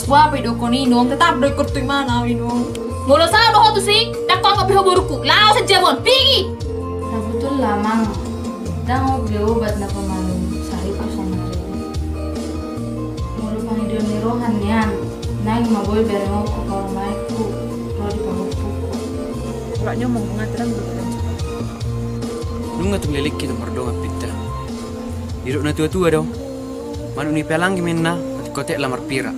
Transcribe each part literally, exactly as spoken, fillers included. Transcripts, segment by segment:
Boha pe didokkon i, Inong, tetap do ingkon tu imana, Inong. Molo salah do ho tusi, ndang ho anggap be ho borungku. Laos saja, Bon, pigi! Sabutul lamang, ndang be obat na pamalum sahit tu saonari. Molo pangidoan ni roha nian, naeng ma boi berengonku parumaenku ro di pahompuku. Nunga tung leleng hita mardongan, Pinta. Didok na tua-tua do, manuk ni pelang i ma inna, otik-otik la marpira.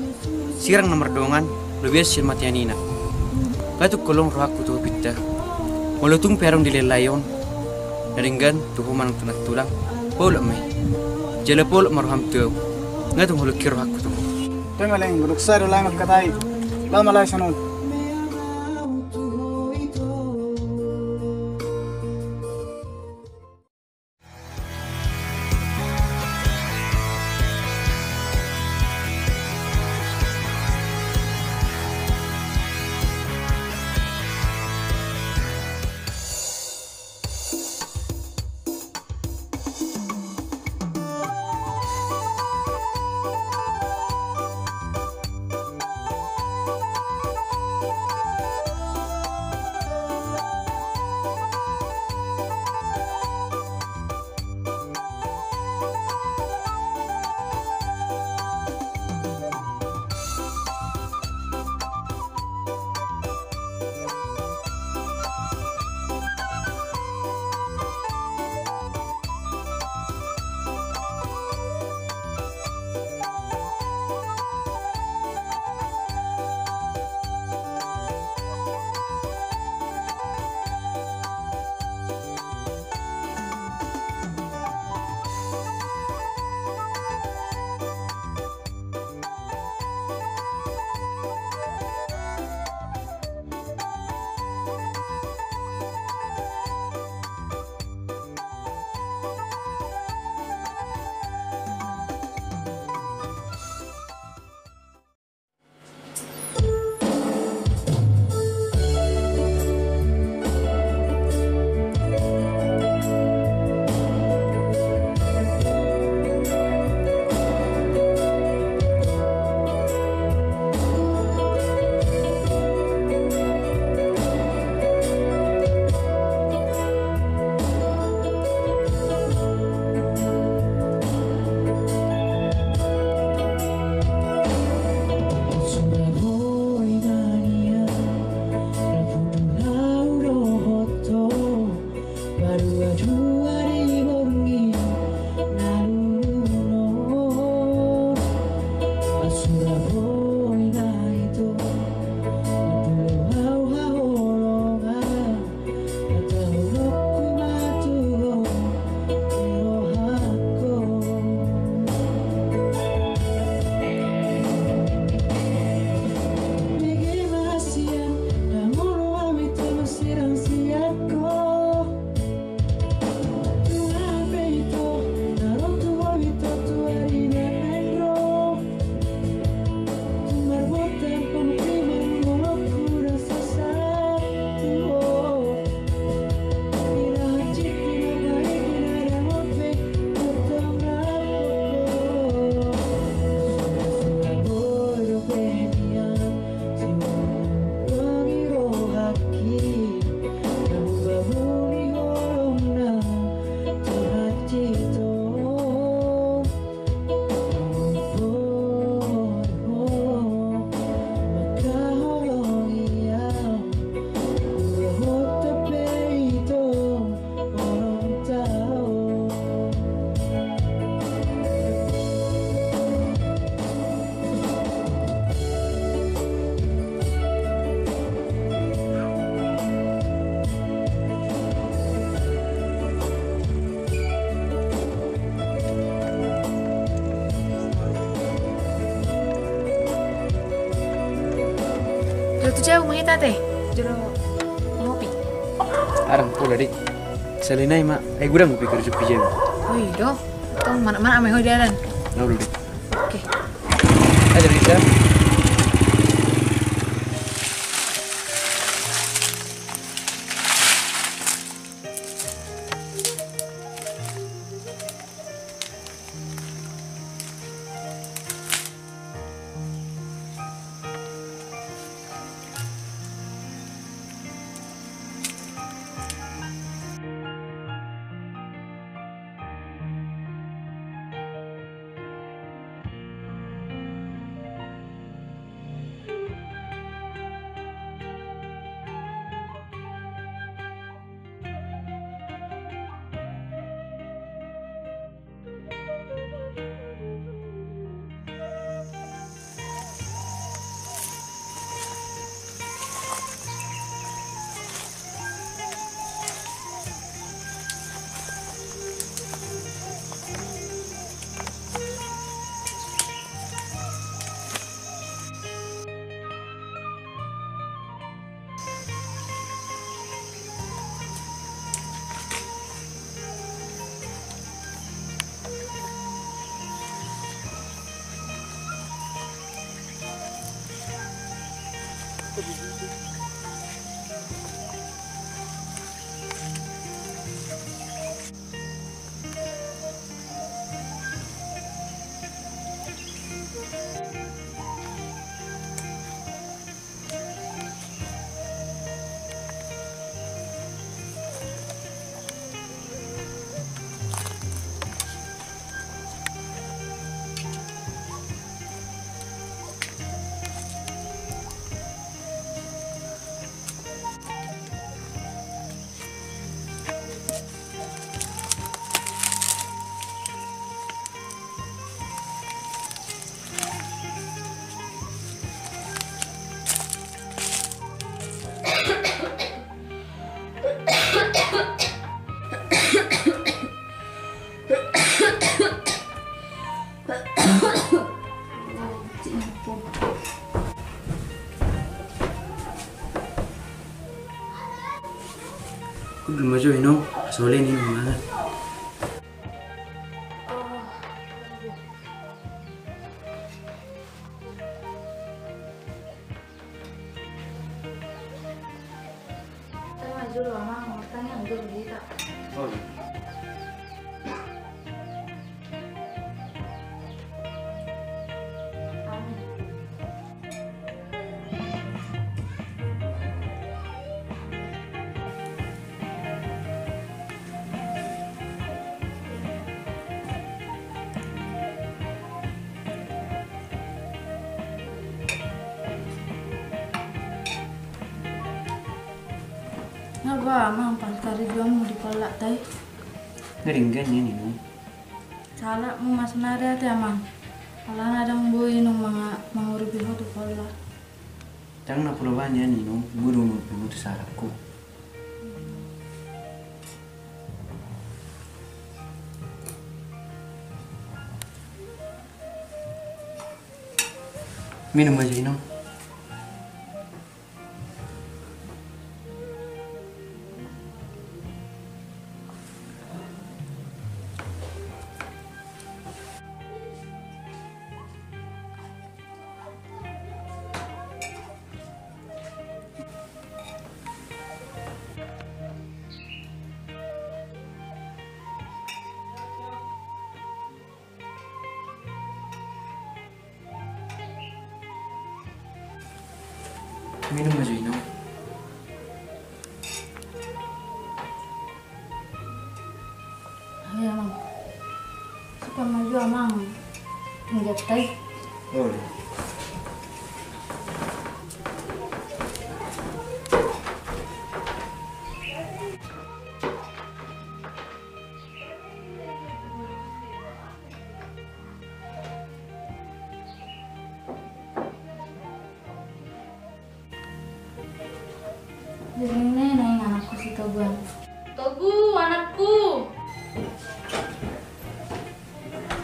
Sirang na mardongan, lobian sian mate anina. Nga tung holong rohangku tu ho, Pinta. Molo tung pe adong di lae-lae on na denggan tu ho manang tu nantulang, paulak ma i. Jala paulak ma roham tu au. Nga tung holong hian rohangku tu ho. Toe ma leleng, godang sada lae mangkatai. Laho ma lae sian on. Jolo tu jabu ma hita, ate. Jolo mangopi. Arang pola, Dik. Selain i ma, ai godang hupikir jolo tu jabu. Oh, i do. Tong, manat-manat ma i ho di dalan. Lalu, Dik. Oke. Ajar bisa. Sole ni mangan. Nga ba amang, pangkari juamu di kolak tai. Nga denggan ni ninum. Sala mu masnari ate amang. Alana dang boi inum manga mangurupi ho tu kolak. Dang na pola bani an inum, buru nunut tu sarakku. Minum aja inum. Minum ma jo inum. Ayo amang. Suka ma jo amang. Tinggal tai. Oh. Jadi ini naeng anakku si Toguan. Togu, anakku.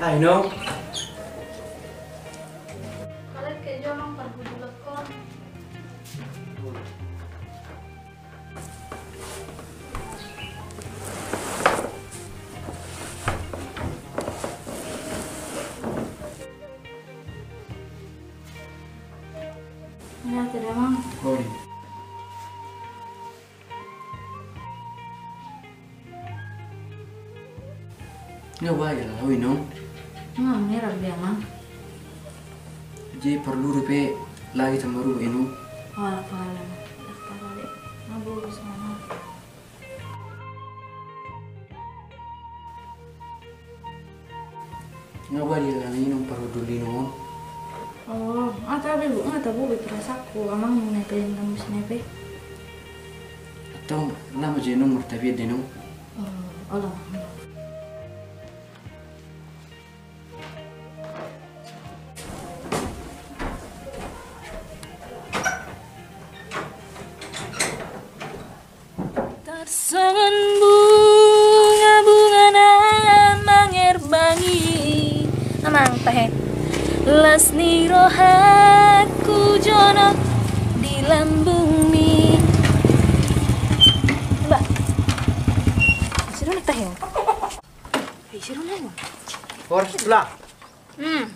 Ayo no. Kalian kayak jual mang parhudulakon. Ya, tidak mang. Sorry. Nga ba i laho inum. Nga merah dia mang. Jadi parlu dope lagi sama ruba inum. Wah, pala. Pala de. Nga bagus mana. Nga ba di lana inum parhudul inum on. Oh, nga tabe bu, nga tabe bu perasaku amang nepe yang tembus nepe. Atau lama je inum martabiat inum. Oh, olah. Tarsongon bunga-bunga na mangerbangi. Amang tahe. Las ni rohangku jonok di lambungmi. Ba. Siro na tahe. Hei, siro na. Horas tulang. Hmm.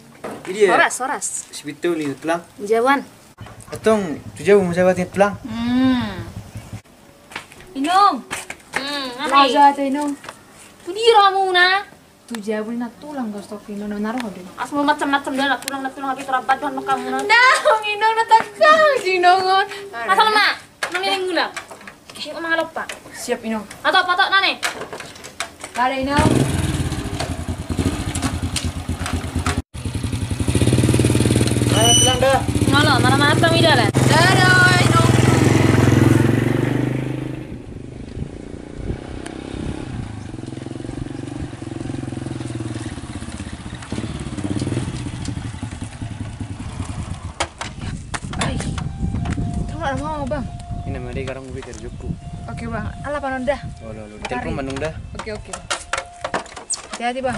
Horas, horas. Sipitu ni tulang. Jawan. Atong tu jabu mu sabat ni tulang. Hmm. Inong. Hmm, laja ate inong. Tu dia ro hamuna? Tu jabu ni na tulang dos tok inong na ro hodi. Asal macam-macam dia na tulang, na tulang, habis rabat dohon makamu na. Nah, inong na tangkang inong on. Asal ma. Nang ini guna. Ini omang alop pak. Siap inong. Atau patok nane. Ada inong. Ayo pulang dah. Ngolo, mana-mana kami jalan. Dadah inong. Ai. Tunggu lama bang. Ini mari sekarang gue kerjaku. Oke bang, ala panon dah. Olo, olo. Telepon manung dah. Oke, oke. Hati-hati bang.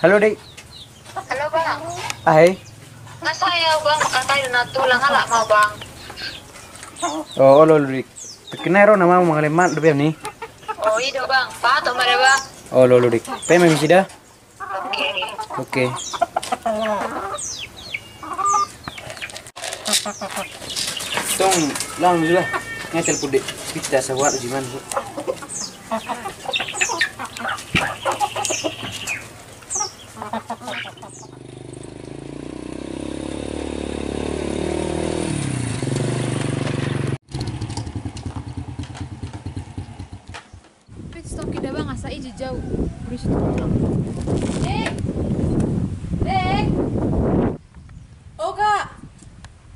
Halo, Dik. Halo, Bang. Aha i? Nga sai au, Bang, mangkatai do na tulang, alap ma au, Bang. O, olo, olo, Dik. Tingki na ro na ma au mangalehon do, Bang, ni. O, i do, Bang. Pasahat ma da, Bang. Olo, olo, Dik. Pe ma misi da. Oke. Oke. Tong, lang juga. Nga telepon dek. Pita sawat jiman. Pe stok ida, Bang, asa i jejau. Berisi tu pulang. Dek! Dek! O, Kak.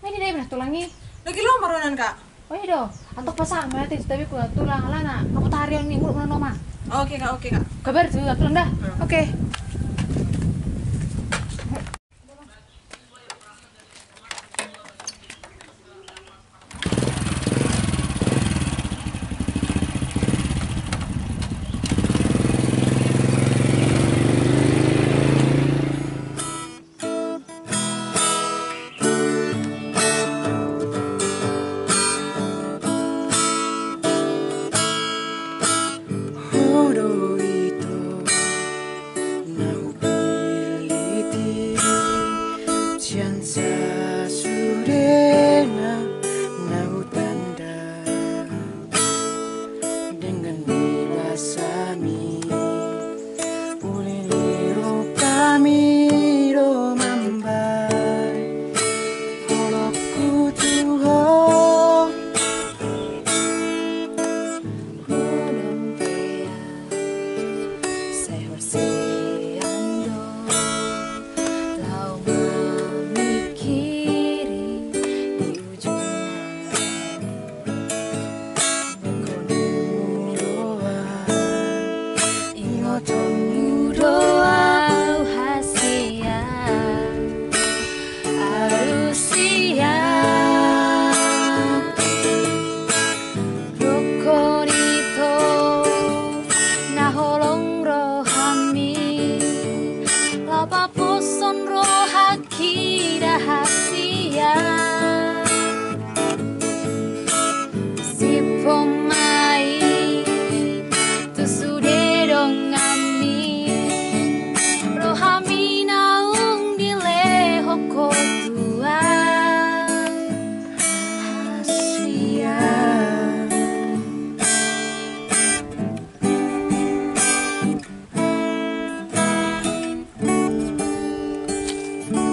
Mai di dai mana tulang i? Lagi lo maronan, Kak. O, i do. Antong pasahat ma nanti, tapi ku tulang alana. Aku tari on ni, mulut mana noma. Oke, Kak, oke, Kak. Kabar tu tulang dah. Hmm. Oke. Ho do ito na hupillit i, sian sasudena na hutanda dengan ni basami. Uli ni rupami do mambahen holongku tu ho. Godang pe au sai horsean do laho mamingkiri di ujung na ingkon molo au, ingkon molo au hasian. Aduh sian. Rokon ito na holong rohami, laho paposhon rohangki da hasian. Sipon ma i tu sude donganmi, rohami naung dilehon ho tu au hasian.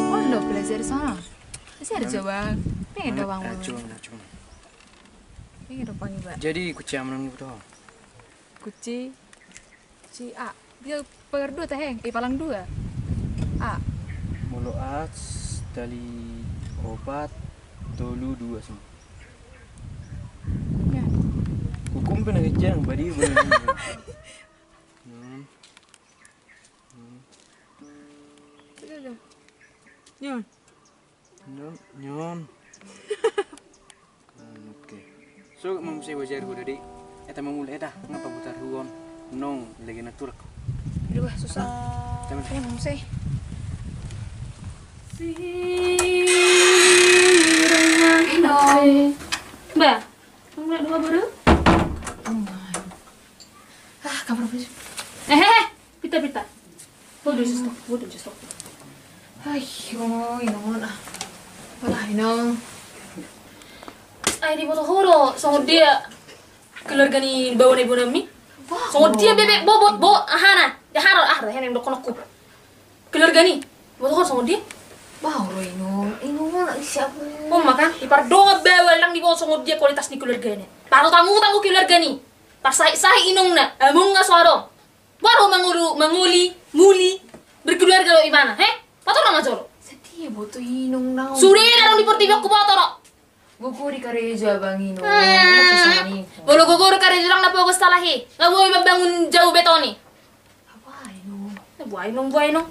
Olo, belajar sono. Masih ada coba. Pengen doang. Jadi kunci aman gitu. Kunci, kunci A. Dia pagar dua, Teheng. Eh, palang dua. A. Molo A, tali opat, tolu, dua, sama. Ya. Hukum pe na kejang, badi. Hmm. Hmm. Sudah, sudah. Ya. Nyon, nyon. Hmm, oke. So, ma muse bojar hu da, Dik. Eta ma muse, eta nga pabutar hu on. Nong lagi na tulak. Aduh, susah. Taman. Taman muse. Ino. Mbak, kamu nak dua baru? Ah, kamar apa sih? Eh, eh, eh. Pita, pita. Bodo jo stok, bodo jo stok. Ayo, inong on, ah. Alah, inong. Ai diboto ho do songon dia keluarga ni baoa ni ibonami. Songon dia bebek bobot bo, aha na. Dia haro, ah, rehe nang dokonokku. Keluarga ni. Boto ho songon dia. Bah, ro inong, inong on, isi aku. Om makan, ipardongan baoa nang diboto songon dia kualitas ni keluarga ni. Parutang-utang keluarga ni. Parsahit-sahit inongna, among nga so adong. Baru mangolu, mangoli, muli, berkeluarga do ibana, he? Patorang aja lo. Setia boto inong naung. Sude na adong di portibi on hupatorang. Gogo di karejo abang inong. Molo gogo di karejo ndang na pogos talahi. Nga boi mambangun jau beton i. Apa inong? Buai nong, buai nong.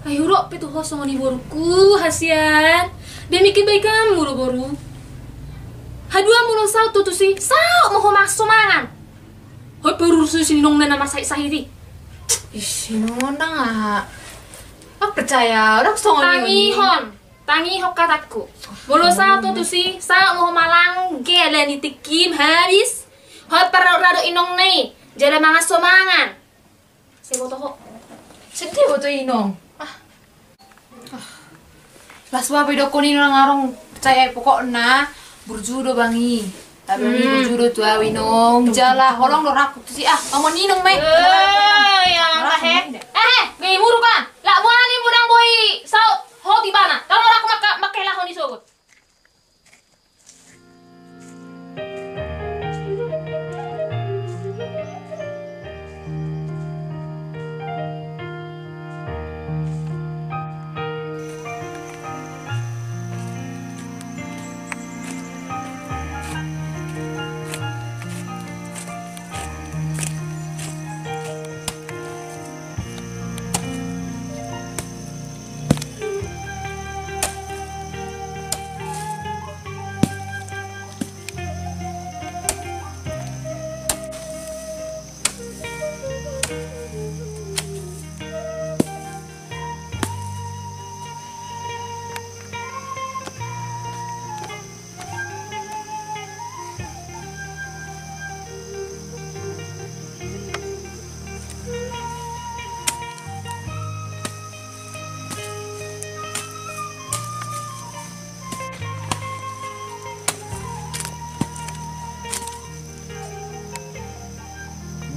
Ai hudok pe tu ho songon i borungku, hasian. Demi kebaikanmu do boru. Haduan molo saut tu tusi, saut ma ho makso mangan. Hot pe urus tu sinong na na masahit-sahit i. Ih, sinong ndang aha. Percaya, orang songon i. Tangihon, tangihon hatangku. Molo saut ho tusi, saut ma ho malangge alani tingkim habis. Hot parrado inong na i, jala mangan so mangan. Sai boto ho. Sedih boto inong. Ah. Las boha pe didokkon inong, nunga adong percaya, pokokna burju do bang i. Abang i burju do tu au inong, jala holong do rohangku tusi, ah, amon inong ma i. Eh, ya, eh, eh, gei muruk ah. Lak boha ni mudang boi saut ho ibana. Tolong rohangku maka, maka lahon i sogot.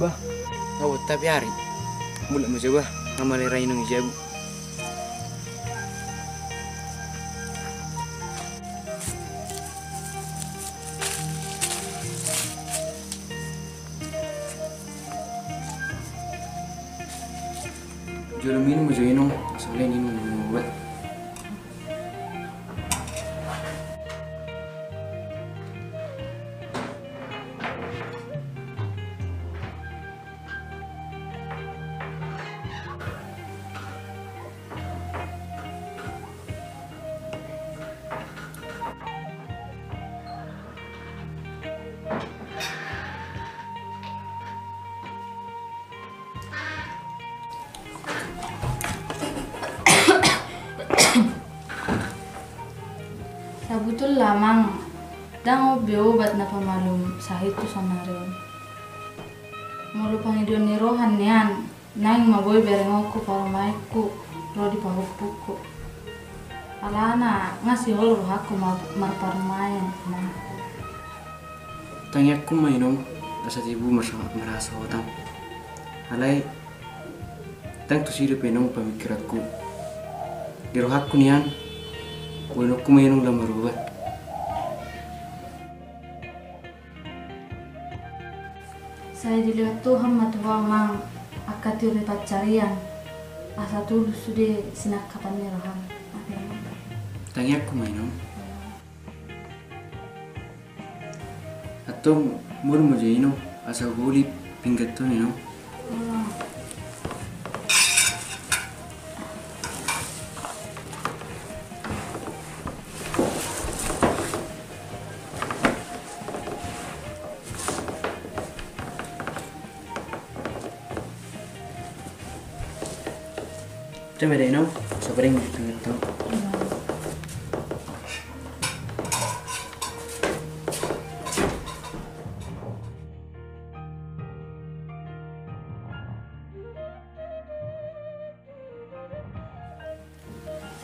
Bah, nga bontar pe ari. Mulak ma jo bah, nga male ra inong i jabu. Jolo minum ma jo inong, asa lehen inong, minum obat. Sabutulna amang, ndang adong be obat na pamalum sahit tu saonari on. Molo pangidoan ni roha nian, naeng ma boi berengonku parumaenku ro di pahompungku. Alana nga sihol rohangku mar-, marparumaen, amang. Tangiangku ma inong, asa tibu marsa-, marhasohotan. Alai ndang tusi dope inong pamingkiranku. Di rohangku nian, boanonku ma inong lam marubah. Sai dilehon Tuhan ma tu ho amang angka tiur ni pansarian, asa tulus sude sinangkapan ni roham. Tangiangku ma inong. Antong molo ma jo inong, asa huholi pinggan on inong. Coba deh, no. Sabar, ingat, ingat, no.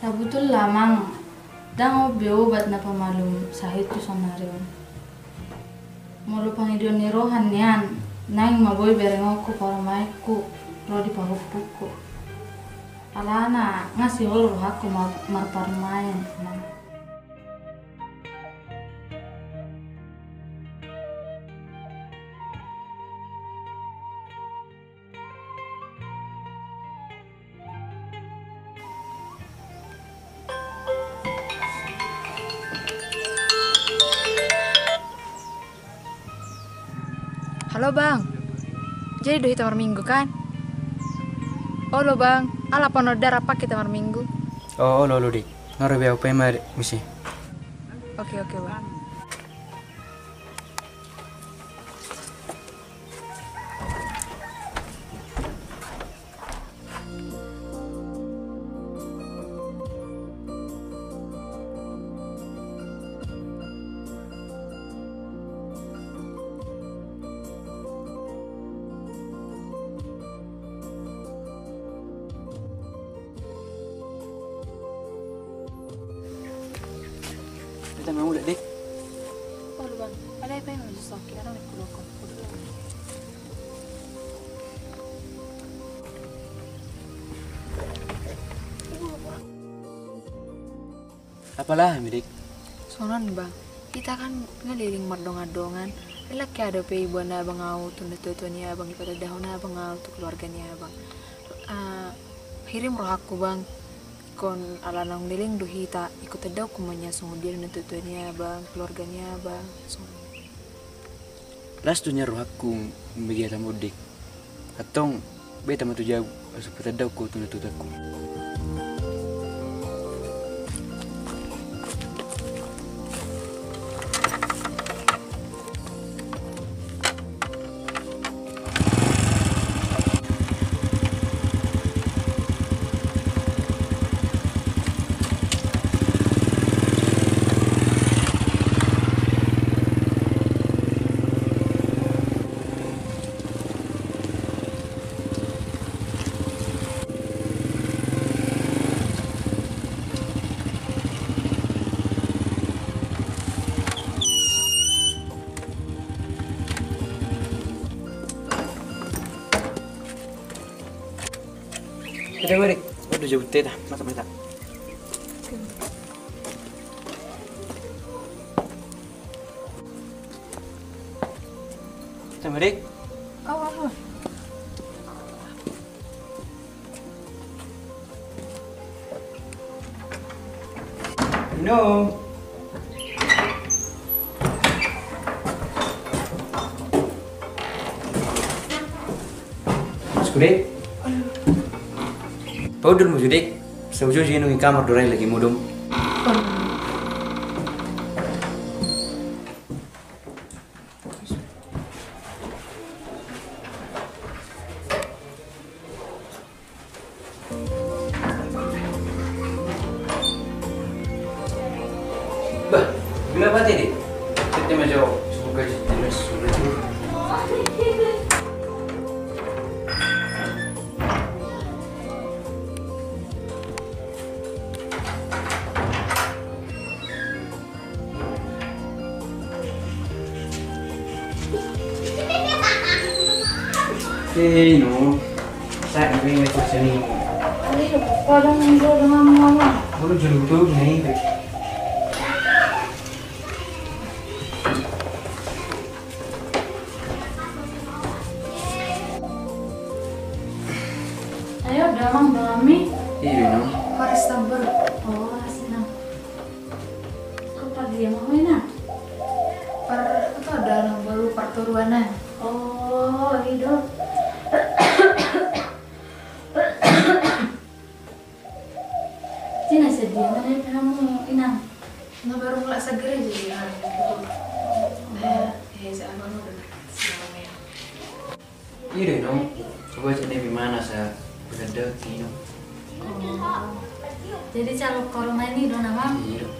Sabutulna amang, ndang adong be obat na pamalum sahit tu saonari on. Molo pangidoan ni roha nian, naeng ma boi berengonku parumaenku ro di pahompungku. Alana nga sihol rohangku mar-, marparumaen, amang. Halo bang, jadi do hita marminggu kan? Olo bang, ala panoda rap hita marminggu. O, olo, olo, Dik. Nga ro be au pe ma muse. Oke, oke bang. Kita mau udah deh. Olo bang, alai pe ima jo soki, adong na hudok. Apala hami, Dik? Songon on bang, hita kan ngaleleng mardongan-dongan. Leleng hea dope iboan abang ahu tu natua-tua ni abang, ipatandahon abang ahu tu keluarga ni abang. Ah, hirim rohangku bang, ingkon ala naung leleng do hita, ingkon tandahonku ma nian songon dia do natua-tua ni abang, keluarga ni abang, songon on. Las do nian rohangku mambege hata on, Dik. Antong, bahen ma tu jabu, asa hupatandahon ho tu natua-tuaku. Kita balik. Waduh, jauh teh dah. Masa, masa. Kita balik. Oh, oh. Minum. Masuk, Dik. Paudun mu jo, Dik. Saujo jo inong i, kamar do ra i lagi modom. Bah, gila mati deh. Kita macam suka jelas sulit. Eh, no. Sa, ini yang itu sini. Ini, kadang ini dengan mama. Aku dulu tuh, nih. Ayo, damang, damang mi. Iya, no. Paris sabar. Oh, asli, no. Apa dia mau ini? Per, apa ada nang baru perturunan? Oh, iya, do. Cina sedia mana kamu, Inang? Nga baru mulak seger aja, Inang. Nah, ya, saya mau udah. Iya do, Inong. Coba cek ni, di mana sa pekerja, Inong. Oh. Jadi calon korma ini do nama? Iya do.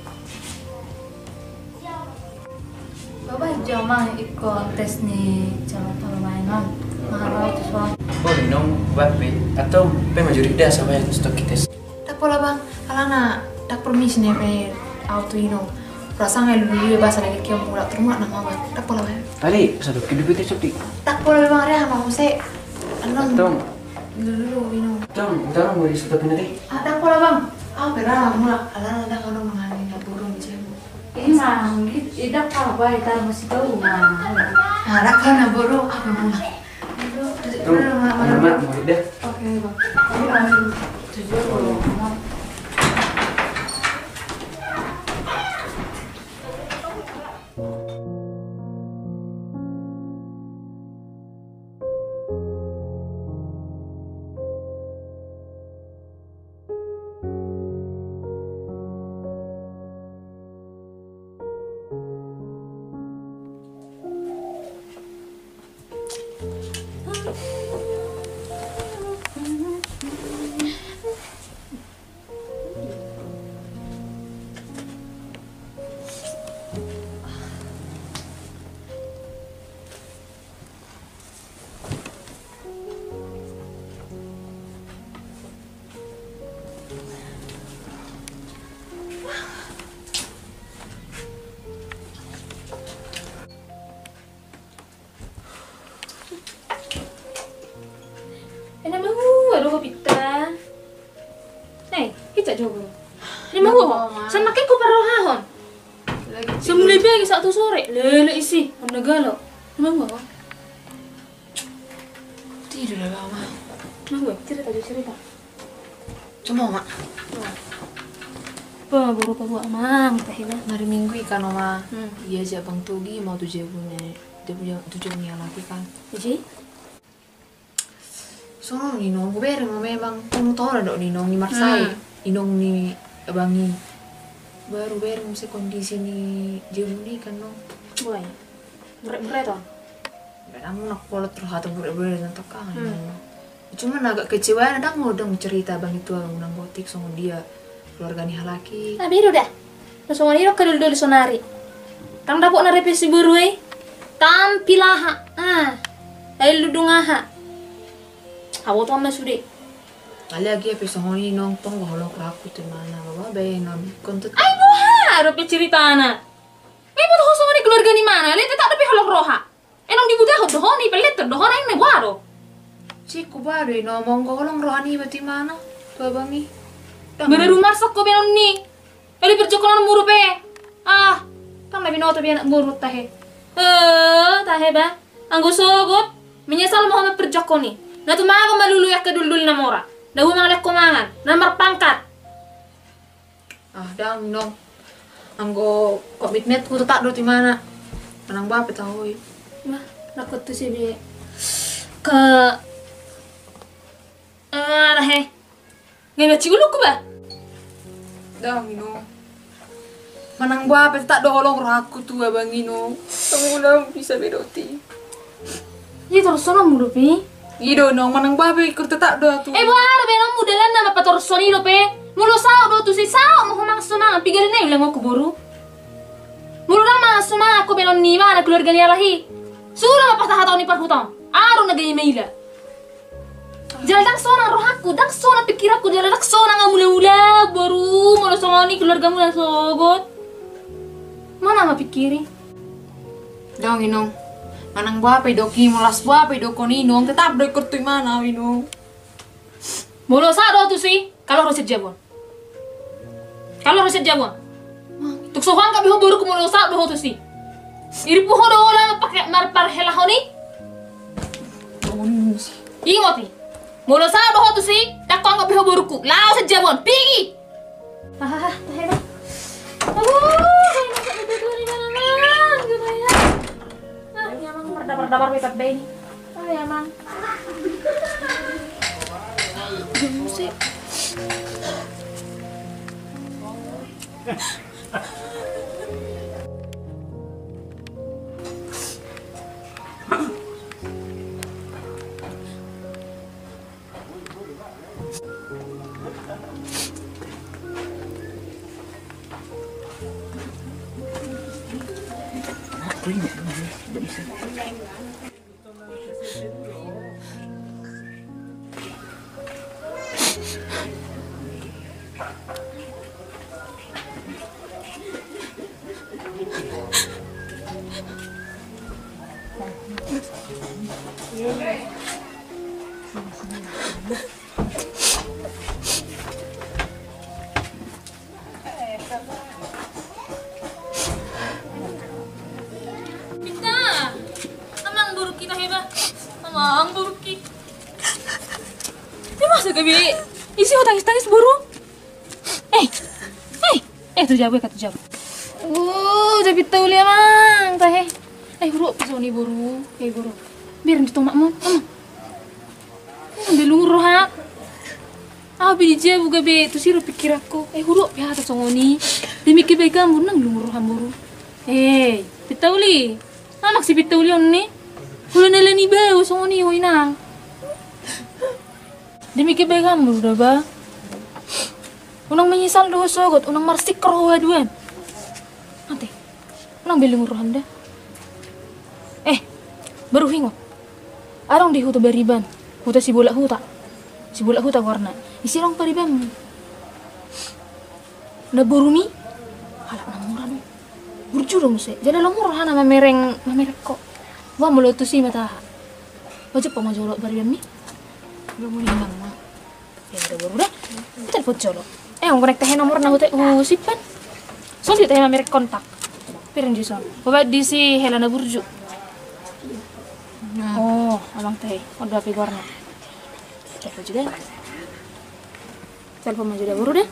Coba jo mang ikon tes ni calon korma ini, Mang. Maro tu suam. Oh, Inong, bape. Atau pe majuri dah sama yang stok tes. Ndang pola bang, alana ndang permisi ni pe au tu Inong. Perasaan ngai lulu ia basa lagi kiam mulak turun mulak nang awan. Ndang pola bang. Tadi sadok kidu piti sepi. Ndang pola bang, reha ma muse. Anong. Tong. Lulu Inong. Tong, utara mau di setok nanti. Ah, ndang pola bang. Au pe ra mulak, alana ndang anong mangani na burung cemu. Ima, ndang pola bang, tar masih tahu. Ah, ndang pola na burung, au pe mulak. Oke, Bang. Mago, sama kek ku parrohahon. Samulai bege saat tu sore, lele isi, on na galo. Mago. Tidur lah, Mama. Mago, cerita aja cerita. Cuma, Mak. Apa baru kau buat, Mang? Tahe lah. Hari Minggu i kan, Oma. Hmm. Ia ajak Bang Togi mau tu jabu ni, jabu, jabu ni halak i kan. Jadi? Songon i, Nong, hubereng ma memang, tong tona do ni Nong i marsai. Hmm. Inong ni abang i. Baru hubereng muse kondisi ni jabu ni kan, Nong. Buai. Buret-buret on. Ndang molo na kolot roha tu buret-buret on tong kan. Hmm. Cuma na agak kecewa, ndang molo dang cerita abang i tu au, nang botik songon dia keluarga ni halak i. Ah, beda da. Na songon i do angka doli-doli sonari. Ndang dapot na repe siboru i. Tampil aha. Ah. Ai ludung aha. Aboto ma sude. Alai agia pe songon i, Nong, tong, bah holong rohangku tu imana, bah, bah, baenon. Kontut. Ai boha dope ceritana. Memang ho songon i keluarga ni imana, alai tetap dope holong roha. Inong dibutahon do ho, ni pellet do ho, na inna boha do. Cik, huboto do, Inong, molo holong roha niba tu imana, tu abang i. Ndang. Baru marsak ho baenon ni. Alai perjokkonon muru pe. Ah, kan na binoto be anak boru, tahe. Eh, tahe bah. Anggo sogot, menyesal ma ho mamperjokko ni. Na tumagon ma lului angka doli-doli na mora. Na boi mangalehon ho mangan, na marpangkat. Ah, ndang, Nong. Anggo komitmenku tetap do tu imana. Manang boha pe tahe i. Bah, rangkot tu si be. Ke, eh, tahe. Nga mancing ulungku bah. Ndang, Inong. Manang boha pe tetap do holong rohangku tu abang i, Nong. Ndang molo bisa be dohot i. Ia torus songon mulu pe. I do, Nong, manang boha pe ingkon tetap do tu. Eh, boha do baenonmu dalanna ma patorus songon i dope. Molo saut do tusi, saut ma ho mangan so mangan, piga ni na i ulaonku boru. Molo ndang mangan so mangan ho baenon ni imana keluarga ni halak i. Suda ma patahatahon i parhuta on. Adong na gabe maila. Jala ndang sonang rohangku, ndang sonang pikiranku, jala ndang sonang au mula-mula, boru, molo songon i keluargamu na sogot. Mana ma pikiri? Ndang, Inong. Manang boha pe didok i, molo las boha pe didokhon i, Inong, tetap do ingkon tu imana au, Inong. Molo saut do tusi, kaluar ho sian jabu on. Kaluar ho sian jabu on. Tung so huanggap be ho boruku molo saut do ho tusi. Irimpu ho do ho laho pake marparhelahon i. Ingot i. Molo saut do ho tusi, ndang huanggap be ho boruku. Laho sian jabu on. Pigi! Hahaha, tahe bah. Aduh, tahe bah, tahe bah, tahe bah, tahe bah. Ah, ya, Mang, mardapar-dapar be tamba i. Oh, ya, Mang. Gemes sih. Pinta, amang boruki, tahe bah. Amang boruki. Dia masa gabe isi ho tangis-tangis boru. Eh, eh, eh, tu jabu, eh, tu jabu. Oh, jabu tauli amang, tahe. Eh, huroha pe songon i boru, eh boru. Biar di tomak mon, amang. Ndang be lungun roha. Au be di jabu gabe tusi do pikiranku. Eh, huroha pe hata songon i. Demi kebaikanmu ndang lungun roha boru. Eh, pitauli. Anak si pitauli on ni. Hulana lani bau songon i ho inang. Demi kebaikanmu do ba. Unang menyesal do ho sogot, unang marsikkor ho haduan. Ate. Unang be lungun roham da. Eh, baru huingot. Adong di huta Bariban, huta Sibolak Huta. Sibolak Huta goarna. Ise adong paribanmu? Na borumi? Halak na mura do. Burju do muse. Jala lomo rohana mamereng, mamereng ho. Bah, molo tusi ma tahe. Bah, jumpa ma jolo paribanmi. Lomo ni inang ma. Ya udah, boru da. Telepon jolo. Eh, ungkonek tahe nomorna hute, husimpan. Songon dia tahe mamerek kontak. Piring di son. Coba di si Helena Burju. Nah. Oh, abang tahe. Oh, dua pigorna. Telepon juga. Telepon maju dah, buru deh.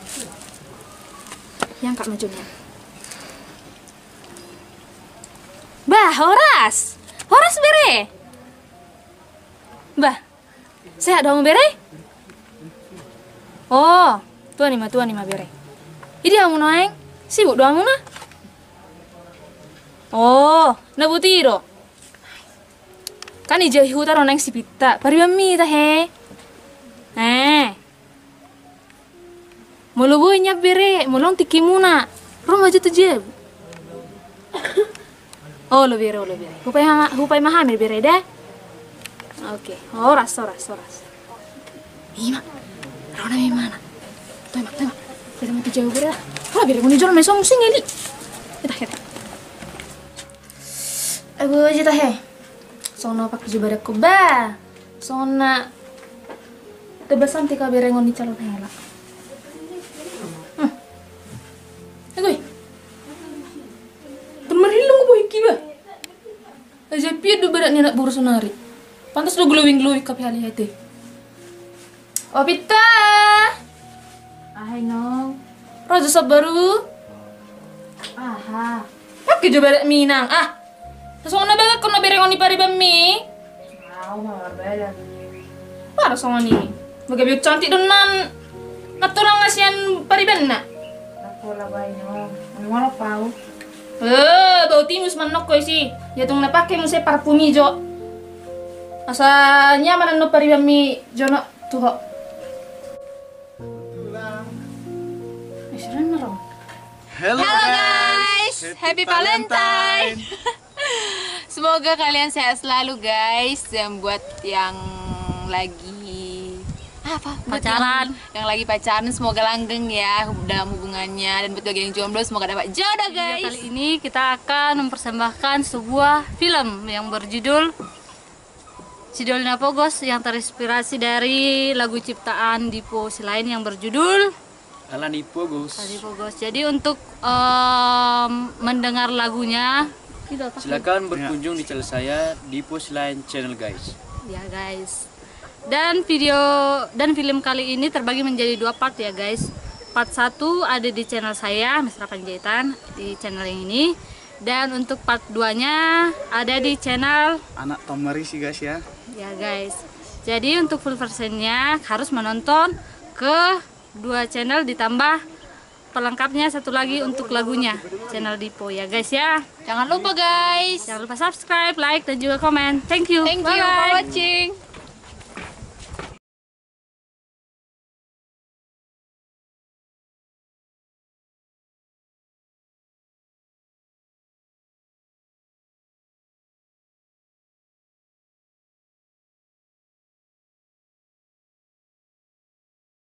Yang kak maju nih. Bah, horas. Horas bere. Bah. Sehat do hamu bere? Oh, tua ni ma, tua ni ma bere. Idi hamu nuaeng? Sibuk do hamu na? Oh, na boti do. Kan ijai huta do naeng si Pinta, pariban mi tahe. Eh. Molo boi nian bere, molo on tingkimuna. Ro ma jo tu jabu. Olo bere, olo bere. Hupaima, hupaima hami bere da. Oke, horas, horas, horas. Ima. Ro na ima na. Tomak, tomak. Bere ma tu jabu bere. Ro bere, muni jolo me so musing eli. Kita, kita. Abu aja tahe. Songon na pakke jo badanku ba. Songon na tebas anti ka berengon ni calon hela. Hmm. Egoi. Temarillung boy kiba. Aja pian do badak ni anak boru sonari. Pantas do glowing-glowing kape hali hete. O Pinta. Aha, Inong? Ro jo sabar. Aha. Pakke jo badak mi, Inang. Ah. Songon na bagak on na berengon ni pariban mi. Au ma marbadan. Pala songon i. Gabe cantik do nan. Natulang na sian paribanna. Lapo la ba, Inong. Molo pau. Eh, bau timus mannok ko isi. Ia tung na pakke muse parfum i jo. Asa nyaman annon pariban mi jonok tu ho. Eh, seren na ro. Hello, guys. Happy Valentine. Semoga kalian sehat selalu, guys. Dan buat yang lagi apa? Buat pacaran. Yang, yang lagi pacaran, semoga langgeng ya dalam hubungannya. Dan buat bagi yang jomblo, semoga dapat jodoh, guys. Iya, kali ini kita akan mempersembahkan sebuah film yang berjudul Sidoli na Pogos, yang terinspirasi dari lagu ciptaan Dipo Silaen yang berjudul Ala ni Pogos. Ala ni Pogos. Jadi untuk, em, mendengar lagunya, silakan berkunjung di channel saya, Dipo Silaen Channel, guys. Ya, guys. Dan video dan film kali ini terbagi menjadi dua part ya, guys. Part satu ada di channel saya, Mesra Panjaitan, di channel yang ini. Dan untuk part duanya ada di channel Anak Tamarisi, guys, ya. Ya, guys. Jadi untuk full versionnya harus menonton ke dua channel ditambah pelengkapnya satu lagi untuk lagunya. Channel Dipo ya, guys, ya. Jangan lupa, guys. Jangan lupa subscribe, like, dan juga komen. Thank you. Thank you for watching. Bye-bye.